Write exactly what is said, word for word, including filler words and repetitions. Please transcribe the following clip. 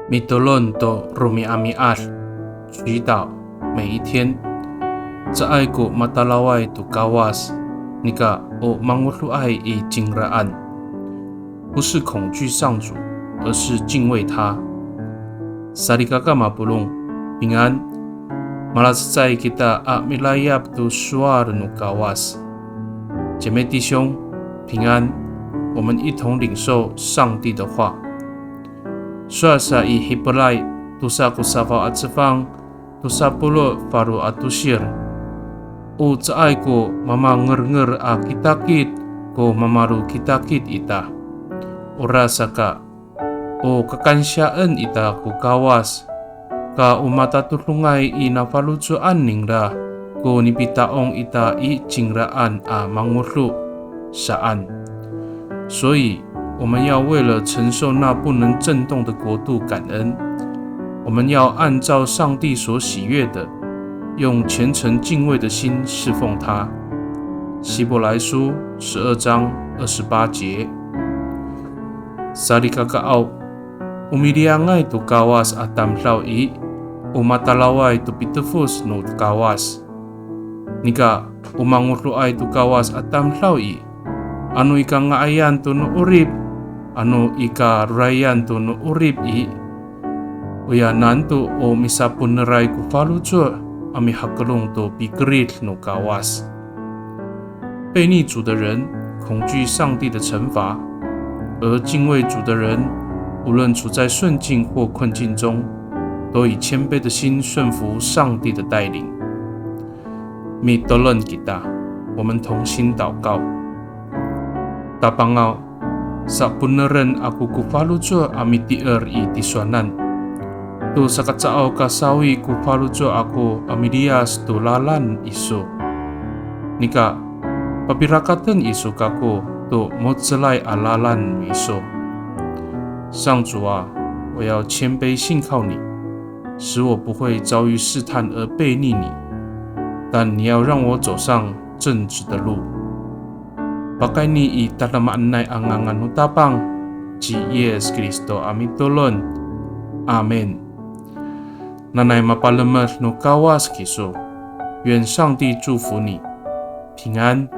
Mitolon to romi'ami'ad, 祈祷每一天。Caay ko matalaway to Kawas, nika o mangodoay i cingraan. 不是恐惧上主，而是敬畏他。Salikaka mapolong, 平安。Malacecay kita a milayap to sowal no Kawas. 姐妹弟兄，平安。我们一同领受上帝的话。Sowal sa i Hipray tosa ko safaw a cefang, tosa polo' falo a tosir. O caay ko mamangernger a kitakit ko mamalokitakit ita. Orasaka, o kakansiyaen ita ko Kawas, ka o matatodongay i nafaloco'an ningra ko nipita'ong ita i cingraan a mangodo saan. 所以，我们要为了承受那不能震动的国度感恩。我们要按照上帝所喜悦的，用虔诚敬畏的心侍奉他。希伯来书十二章二十八节。Salikakaaw, o miliyangay to Kawas a tamdaw i, o matalaway to pitefoc no Kawas. Nika, o mangodoay to Kawas a tamdaw i, ano i kanga'ayan to no 'orip, ano i karorayan to no 'orip i, oya nanto o misaponeray ko faloco' a mihakelong to pikerid no Kawas. 悖逆主的人恐惧上帝的惩罚，而敬畏主的人，无论处在顺境或困境中，都以谦卑的心顺服上帝的带领。Mitolon kita, 我们同心祷告。Tapangaw, saponeren ako ko faloco' a mitier i tisowanan. To saka caaw ka sawi ko faloco' ako a miliyas to lalan iso. Nika, papirakaten iso kako to mo^celay a lalan iso. 上主啊，我要谦卑信靠你，使我不会遭遇试探而悖逆你，但你要让我走上正直的路。Pakayni i tadamaanay a ngangan no Tapang, ci Yis Kristo a mitolon. Amin. Nanay mapalemed no Kawas kiso. 愿上帝祝福你，平安。